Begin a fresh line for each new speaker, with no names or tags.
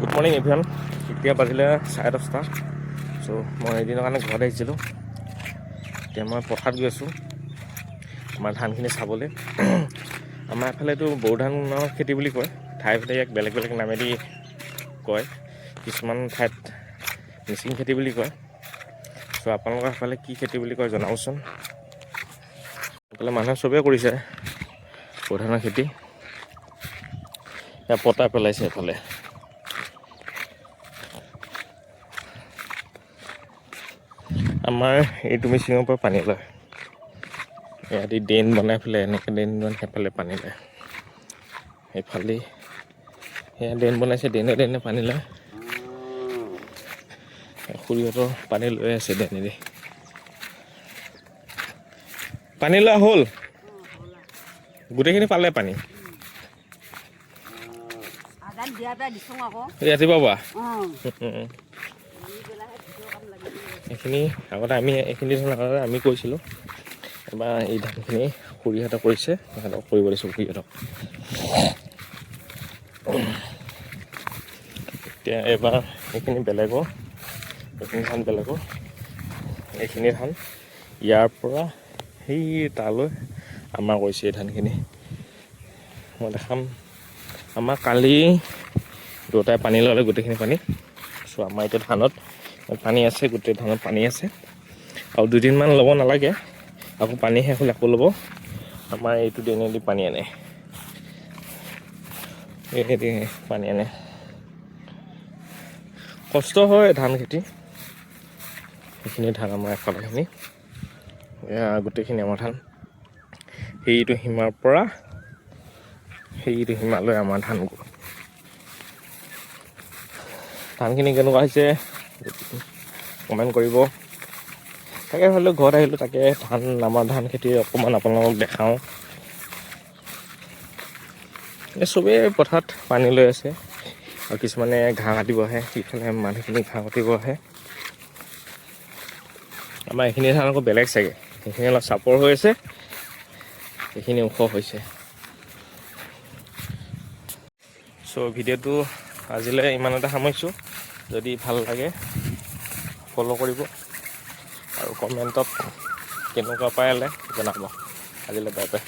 Good morning everyone. এতিয়া বাজিলে 10:30। চ' মই এদিনৰ কাৰণে ঘৰত আহিছিলোঁ। এতিয়া মই পথাৰত গৈ আছোঁ আমাৰ ধানখিনি চাবলৈ। আমাৰ এফালেতো বড়ো ধানৰ খেতি বুলি কয়। ঠাই ভেদে ইয়াক বেলেগ বেলেগ নামেদি কয়। কিছুমান ঠাইত মিচিং খেতি বুলি কয়। চ' আপোনালোকৰ সেইফালে কি খেতি বুলি কয় জনাবচোন। এইফালে মানুহে চবেই কৰিছে বড়ো ধানৰ খেতি। এয়া পতা পেলাইছে এইফালে। আমাৰ এইটো মেচিনৰ পৰা পানী লয়। ইয়াতে ড্ৰেইন বনাই পেলাই, এনেকৈ ড্ৰেইন বনাই সেইফালে পানী লয়। সেইফালে সেয়া ড্ৰেইন বনাইছে, ড্ৰেইনে ড্ৰেইনে পানী লয়। খুৰীহঁতৰ পানী লৈ আছে ড্ৰেইনেদি। পানী লোৱা হ'ল, গোটেইখিনি পালে পানী।
আজান দিয়া পৰা দিছোঁ আকৌ।
ৰাতিপুৱা পৰা।
অঁ।
এইখিনি আগতে আমি, এইখিনি ধান আগতে আমি কৰিছিলোঁ। এবাৰ এই ধানখিনি খুৰীহঁতে কৰিছে, সিহঁতক কৰিব দিছোঁ খুৰীহঁতক। এতিয়া এবাৰ এইখিনি বেলেগৰ, এইখিনি ধান বেলেগৰ। এইখিনি ধান ইয়াৰ পৰা সেই তালৈ আমাৰ কৰিছে। এই ধানখিনি মই দেখাম। আমাৰ কালি দেউতাই পানী ল'লে গোটেইখিনি পানী। চ' আমাৰ এতিয়া ধানত পানী আছে, গোটেই ধানত পানী আছে আৰু দুদিনমান ল'ব নালাগে। আকৌ পানী শেষ হ'লে আকৌ ল'ব। আমাৰ এইটো ড্ৰেইনেদি পানী আনে, এইদি পানী আনে। কষ্ট হয় ধান খেতি। সেইখিনি ধান আমাৰ এফালেখিনি, এয়া গোটেইখিনি আমাৰ ধান। সেইটো সীমাৰ পৰা সেইটো সীমালৈ আমাৰ ধানবোৰ। ধানখিনি কেনেকুৱা হৈছে কমেণ্ট কৰিব। তাকে ভাবিলোঁ, ঘৰত আহিলোঁ, তাকে ধান, আমাৰ ধান খেতি অকণমান আপোনালোকক দেখাওঁ। এই চবেই পথাৰত পানী লৈ আছে আৰু কিছুমানে ঘাঁহ কাটিব আহে। সিফালে মানুহখিনি ঘাঁহ কাটিব আহে। আমাৰ এইখিনি ধান আকৌ বেলেগ চাগে। সেইখিনি অলপ চাপৰ হৈ আছে, এইখিনি ওখ হৈছে। চ' ভিডিঅ'টো আজিলৈ ইমানতে সামৰিছোঁ। যদি ভাল লাগে ফ'ল' কৰিব আৰু কমেণ্টত কেনেকুৱা পালে জনাব। আজিলৈ বাই বাই।